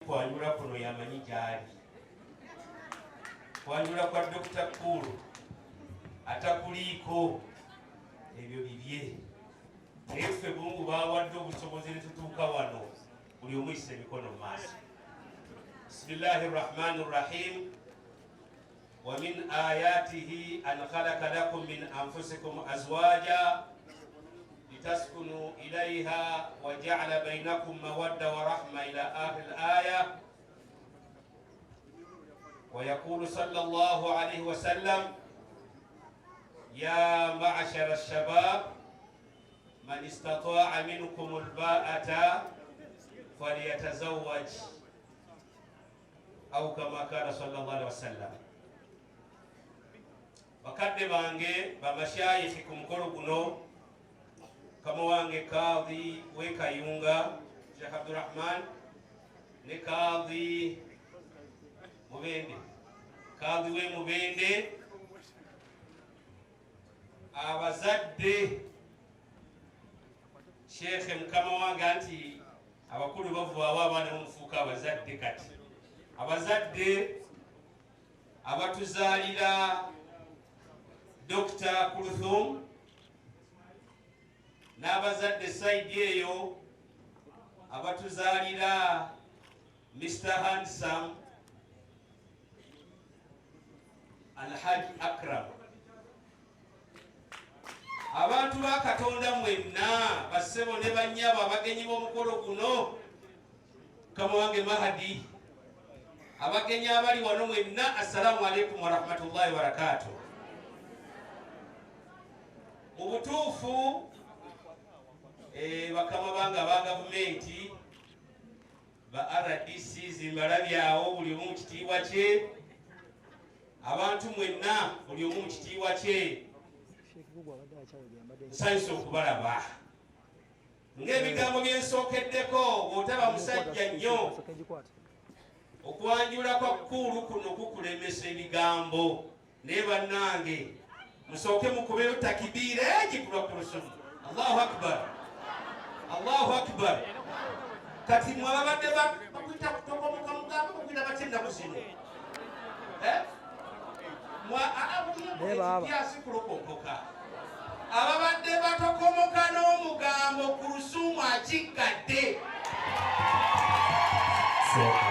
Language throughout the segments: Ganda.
Kwanjula kuno yamanyi gyali kwanjula kwa Dokita Kuulu atakuliiko ebyo bibye, naye ffe Bungu bawadde obusobozi ne tutuuka wano, buli omu yisa emikono mu maaso. Bismillahi rahmani rahim. Wa min ayatihi an khalaqa lakum min anfusikum azwaja litaskunu ilaiha wa ja'ala bainakum mawadda wa rahma ila akhir al-aya. Wa yaqulu sallallahu alayhi wa sallam, ya ma'shara ash-shabab man istata'a minkum al-ba'ata falyatazawwaj aw kama kana sallallahu alayhi wa sallam. Bakadde bange bamashayikhi ku mukolo guno, kama wange Kadhi w'e Kayunga Sheikh Abdurrahman ne Kadhi Mubende, Kadhi we Mubende, abazadde, Sheekhe mukama wange, anti abakulu bavaawo abaana bamufuuka abazadde. Kati abazadde abatuzaalira Dr. Kulthum n'abazadde side eyo abatuzaalira Mr Handsome Alhaji Akram, abantu ba Katonda mwenna, bassebo ne bannyabo, abagenyi b'omukolo guno, mukama wange Mahadi, abagenyi abali wano mwenna, assalamu alaikum warahmatullahi wabarakatuh. Mu butuufu bakama bange aba gavumenti ba RDC zimbalabyawo, buli omu mu kitiibwa kye, abantu mwenna buli omu mu kitiibwa kye, nsanyusa okubalaba. Ng'ebigambo byensookeddeko, bw'otaba musajja nnyo, okwanjula kwa Kuulu kuno kukulemesa ebigambo, naye bannange musooke mukubeyo takibiira egikulwa ku lusozi. Allahu akbar, Allahu akbar. Kati mwe ababadde bakuyita kutokomoka, mugambe bakuyita batya ennaku zino? Eh? Naye baaba. Byasi kulokokoka. Ababadde batokomoka n'omugambo ku lusuumu akiggadde. Seeka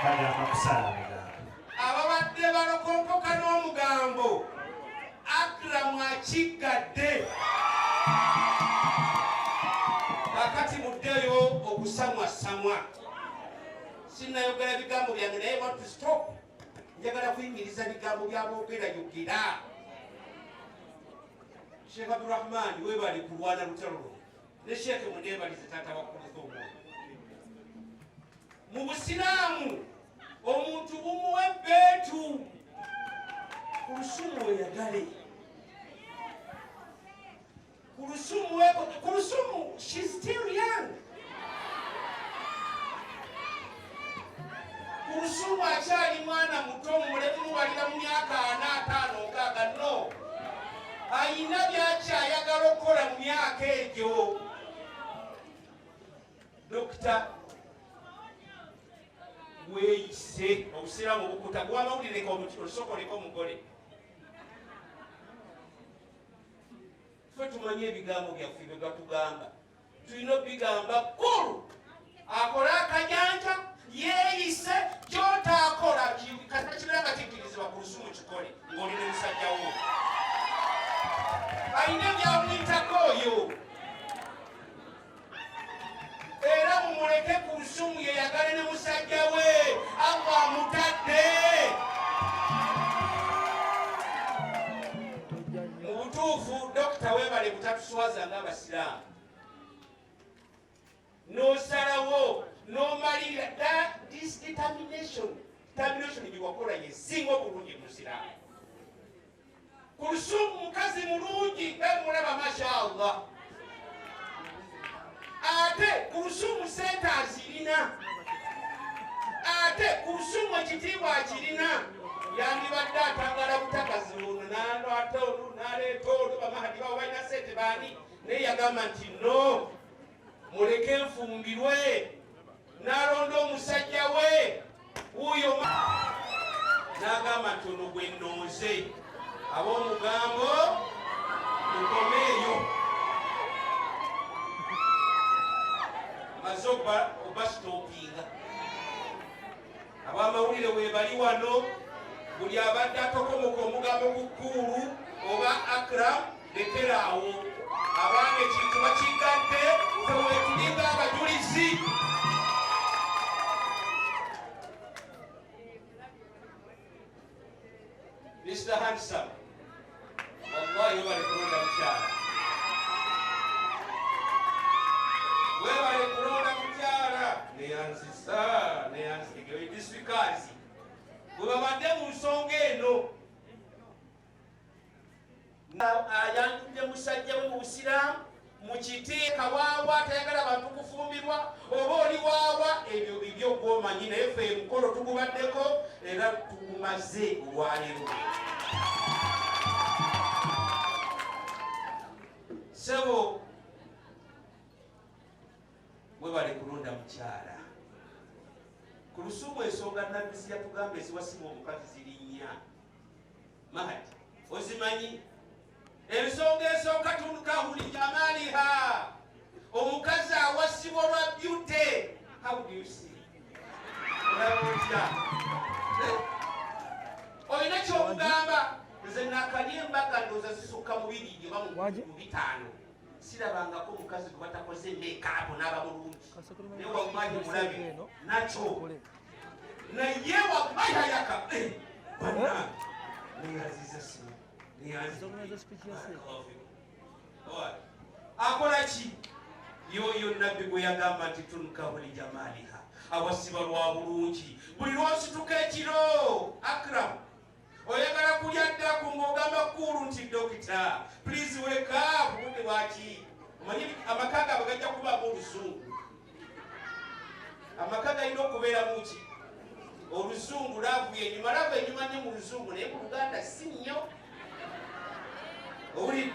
bagamba kusaala bigambo. Ababadde balokompoka n'omugambo, Akramu akiggadde. Kakati muddeyo okusamwasamwa. Sinnayogera bigambo byange, naye want to stop, njagala kuyimiriza bigambo byaboogera. Yogera. Sheekh Abdurahmani, webali kulwana lutalo luno ne Sheekhe munebalize taata wa Kuluthumu. Mu busiraamu omuntu bumuwa ebbeetu. Ku lusumu weyagale, ku lusumu ku lusumu, she's still young. Ku lusumu akyali mwana muto, mulemu mubalira mu myaka 40, 50, 60. No ayina byakyayagala okukola mu myaka egyo. Dokita, weeyise, obusiraamu bukuta gwamawulire olusokoleko omugole. Ffe tumanyi ebigambo byaffe bye batugamba, tulina obigamba. Kulu akole akajanja, yeeyise, gyotaakola kata kibeera nga kikkirizibwa ku lusumu, kikole ng'oli ne musajja wo alina byamuyitako oyo. Era mumuleke ku lusumu yeyagale ne musajja we, Allah amutadde. Mu butuufu, dokita, weebale butatuswaza ng'abasiraamu, n'osalawo n'omalirira. This determination gyewakola yesinga obulungi musiraamu. Ku lusumu mukazi mulungi nga mulaba, masha Allah. Ate ku lusumu sente azirina, ate ku lusumu ekitiibwa akirina. Yandibadde atangala butakazi ono nalwata ono naleeta ono, bamahadi babo balina sente baani, naye yagamba nti no, muleke nfumbirwe. N'alonda omusajja we wuuyo n'agamba nti ono gwe nnonze ab'omugambo mukomeeyo maze obasitopinga ab'amawulire weebali wano buli abadde atokomoka omugambo ku Kuulu oba Akram lekeraawo abaana ekintu bakigadde ffe wetulinga abajulizi. Mr. Handsome, wallahi webale kulonda mukyala, webale kulonda mukyala. Neyanzisa neyanzige disikazi bwe babadde mu nsonga eno ayanjudde musajja we mu busiraamu mu kiti kawaawa tayagala bantu kufumbirwa oba oli waawa ebyo bibyo gwomanyi naye ffe emukolo tugubaddeko era tugumaze olwaleero. Ssebo webale kulonda mukyala. Ku lusuumu ensonga Nabbi yatugamba eziwasibwa omukazi ziri nnya. Mahadi ozimanyi? Ensonga esooka tunkahu li jamaliha, omukazi awasibwa olwa beauty. How do you see? Olaba otya? Olina ky'omugamba? Nze nakalya embaga ndowooza zisukka mu bibiri oba mu bitaano, sirabangako omukazi gwe batakoze makeup n'aba mulungi. Naye wallahi mulabe nakyo naye wallahi ayaka bannange neyaziza simu akola ki? Yoyo Nabbi gwe yagamba nti tunkahu li jamaliha, awasiba lwa bulungi. Buli lwosituka ekiro Akram oyagala kulya ddaku ng'ogamba Kuulu nti dokita please wake up, budde bwaki? Omanyi amaka gaabwe gajja kubaamu oluzungu, amaka galina okubeeramu ki? Oluzungu. Love yenyuma, love enyuma nnyo mu luzungu naye mu Luganda si nnyo. Owulidde?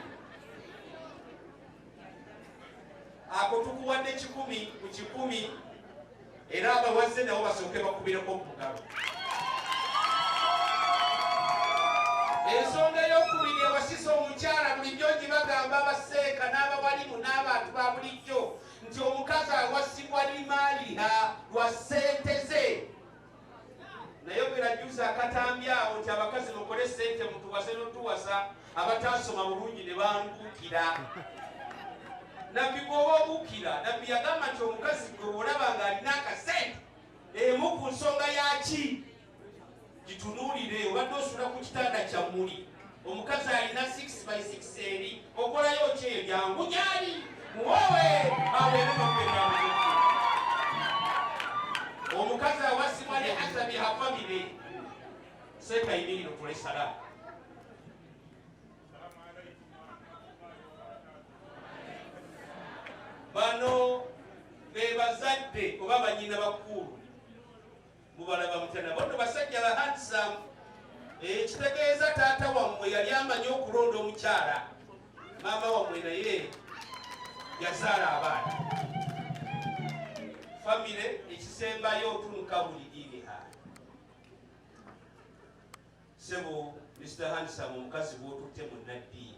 Ako tukuwadde 100 ku 100 era abawazze nabo basooke bakubireko mu ngalo. Ensonga ey'okubiri ewasisa omukyala bulijjo gibagamba abaseeka n'abawalimu n'abantu ba bulijjo nti omukazi awasibwa limaaliha lwa ssente ze. Naye bwerajuza akatambi awo nti abakazi mukole ssente mutuwase n'otuwasa abataasoma bulungi ne bambuukira. Nabbi bw'oba obuukira, Nabbi yagamba nti omukazi gwe bw'olaba ng'alina akasente emu ku nsonga yaki gitunuulire. Obadde osula ku kitanda kya mmuli, omukazi alina 6 by 6 eri okolayo ki eyo? Jangu gyali muwowe abeere nokubeera. Omukazi awasibwa ne hasabiha famire. Seeka yimiriro tule salaamu. Bano be bazadde oba banyina bakulu mubalaba mutya? Nabo nno basajja ba handsome. Ekitegeeza taata wammwe yali amanyi okulonda omukyala, maama wammwe naye yazaala abaana. Famire ekisembayo otunuka buli diniha. Sebo Mr. Handsome, omukazi bw'otutte munnaddiini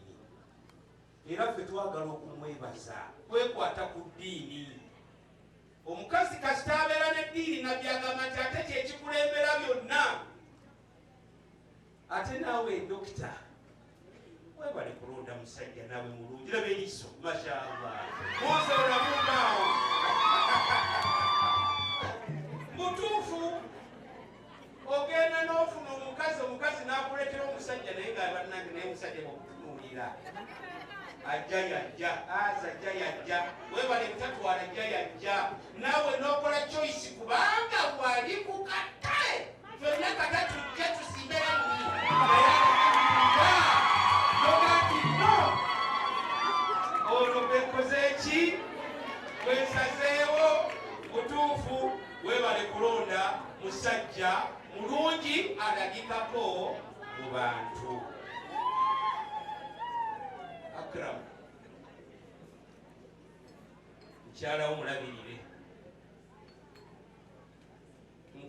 era ffe twagala okumwebaza kwekwata ku ddiini. Omukazi kasita abeera n'eddiini, Nabbi agamba nti ate kyekikulembera byonna. Ate naawe dokita webale kulonda musajja naawe mulungi, laba eriiso mashallah muze olamumbaawo mutuufu. Ogenda n'ofuna omukazi, omukazi n'akuleetera omusajja naye nga bannange naye omusajja bwokutunuulira ajja yajja aza ajja yajja webale butatwala ajja yajja naawe n'okola choice kubanga wali ku katale ffenna kata tujje tusimbe layini noga nti no ono gwenkoze ki gwensazeewo butuufu. Webale kulonda musajja mulungi alabikako mu bantu. Akram mukyalawo mulabirire.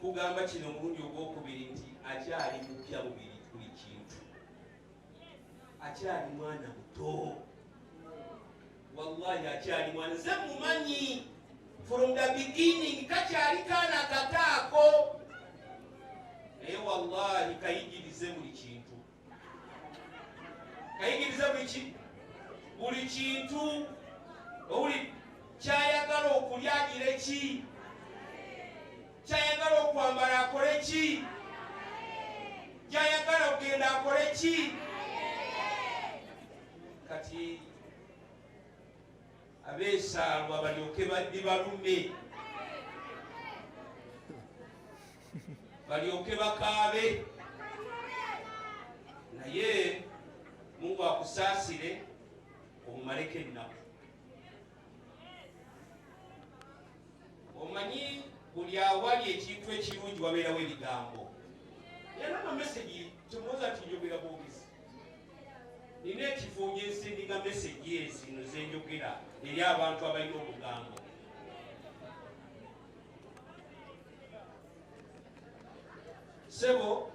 Nkugamba kino omulundi ogwokubiri nti akyali mupya mubiri buli kintu, akyali mwana muto, wallahi akyali mwana. Nze mumanyi from the beginning, kakyali kaana kataako, naye wallahi kayigirize buli kintu, kayigirize buli kintu. Owuli kyayagala okulya agire ki, kyayagala okwambala akole ki, kyayagala okugenda akole ki. Kati abeesaalwa balyoke bibalume, balyoke bakaabe. Naye Mungu akusaasire omumaleko ennaku. Omanyi buli awali ekintu ekirungi wabeerawo ebigambo. Era mesegi temuwoza nti njogera bwogezi, nina ekifo gyensindika mesegi ezino zenjogera eri abantu abalina obugambo. Sebo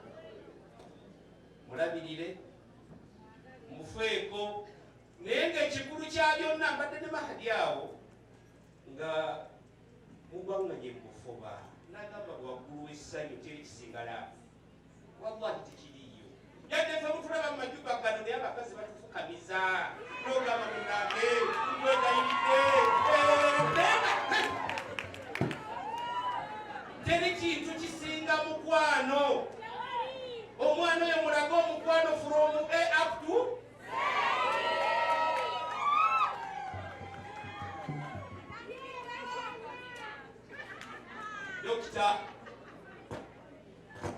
mulabirire, mufeeko, naye ng'ekikulu kya byonna mbadde ne Mahadi awo nga mugwanganye mubufuba, nagamba waggulu w'essanyu teri kisingala, wallahi tekiriiyo. Yadde ffe mutulaba mu majumba gano, naye abakazi batufukamiza nogamba munange nkwegayiridde, teri kintu kisinga mukwano. Omwana oyo mulaga omukwano from A up to Dokita.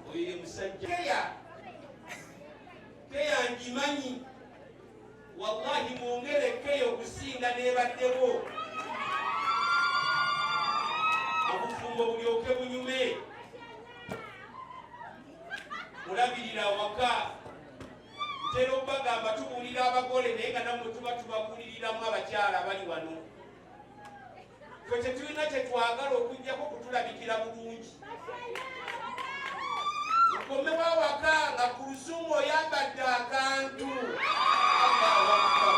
Oyo ye musajja keya ngimanyi, wallahi mwongere keya okusinga n'ebaddewo, obufumbo bulyoke bunyume. Mulabirira awaka. Ntera okubagamba tubuulira abagole, naye nga nammwe tuba tubabuuliriramu abakyala abali wano. Ffe tetulina kye twagala okuggyako kutulabikira bulungi. Okomewo awaka nga ku lusumu oyambadde akantu, Allahu Akbar,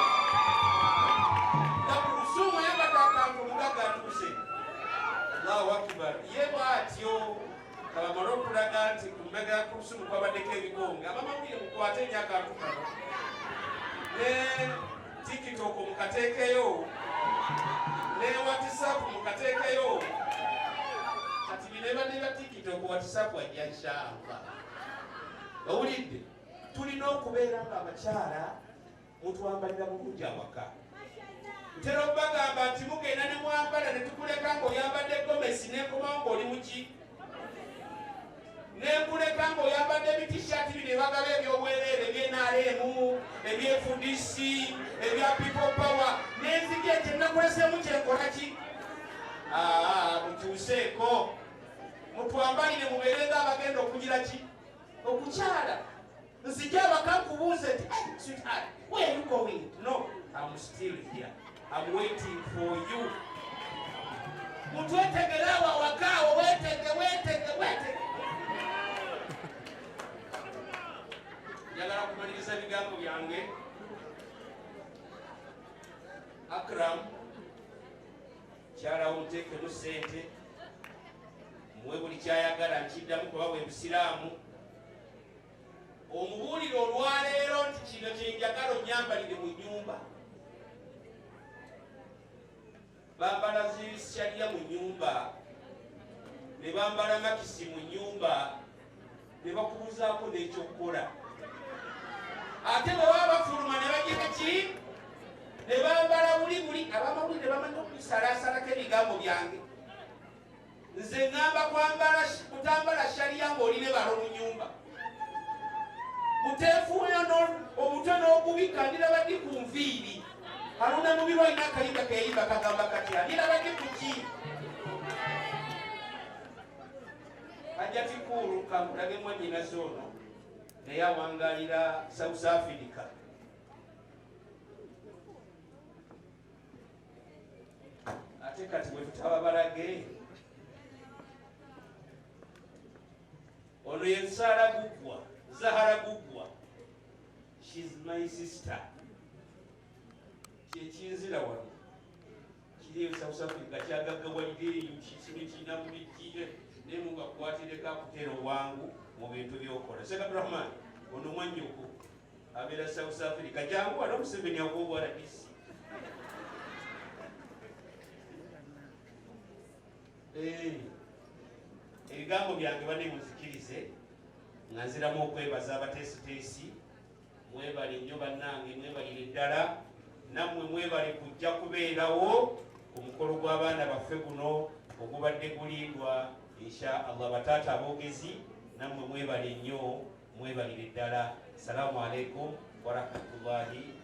nga ku lusumu oyambadde akantu, omugagga atuuse. Allahu Akbar. Ye bw'atyo kabamale okulaga nti ku mbega ya kulusumu kwabaddeko ebikonge. Abamawulire mukwate nnyo akantu kano, ne TikTok mukateekeyo, ne WhatsApp mukateekeyo. Kati bino ebadde bya TikTok, WhatsApp ajja inshallah. Owulidde, tulina okubeera nga abakyala mutwambalira bulungi awaka. Ntera okubagamba nti mugenda ne mwambala ne tukuleka ng'oyambadde gomesi, nenkomawo ng'oli muki, nenkuleka ng'oyambadde ebitishaati bino ebagaba ebyobwereere ebye NRM, ebye FDC, ebya People Power, nenzija ekyo nakuleseemu kyenkola ki. Mukyuseeko, mutwambalire, mubeere ng'abagenda okugira ki, okukyala. Nzija abaka nkubuuze nti, "Hey, sweetheart, where are you going?" "No, I'm still here, I'm waiting for you." Mutwetegere awo awaka awo, weetege, weetege, weetege. Njagala kumaliriza ebigambo byange. Akram, kyalawo muteekemu ssente, muwe buli kyayagala. Nkiddamu kuba bwe busiraamu. Omubuulire olwaleero nti kino kyenjagala onyambalire mu nnyumba. Bambala zishalya mu nnyumba, ne bambala maxi mu nnyumba, ne bakubuzaako n'ekyokukola. Ate bwe baba bafuluma ne bagira ki, ne bambala buli buli. Abamawulire bamanyi okubisalaasalako ebigambo byange. Nze ŋŋamba kwambala kutambala shaliya ng'oli ne balo mu nnyumba. Muteefuuyo omutwe n'ogubika, ndiraba ddi ku nviiri? Haruna Mubiru alina akayimba keyimba kagamba katya, ndiraba ddi ku ki? Hajjati Kuulu kankulage mwannyinaze ono, naye awangalira South Africa. Ate kati bwe tutaba balage Ono ye Sara Gugwa, Zahara Gugwa. She's my sister. Kyekinzira wano kiri e South Africa, kyagaggawalira eyo, kisime kirina buli naye mungakwatireko akuteera obwangu mu bintu byokola. Sheikh Abdurahman, ono mwannyoko abeera South Africa. Jangu wano, Museveni akuwa obwa RDC. Ebigambo byange bane muzikirize nga nziramu okwebaza abateesiteesi. Mwebale nnyo bannange, mwebalire ddala. Nammwe mwebale kujja kubeerawo ku mukolo gw'abaana baffe guno ogubadde gulindwa, insha Allah. Bataata aboogezi, nammwe mwebale nnyo, mwebalire ddala. Salaamu alaikum warahmatullahi.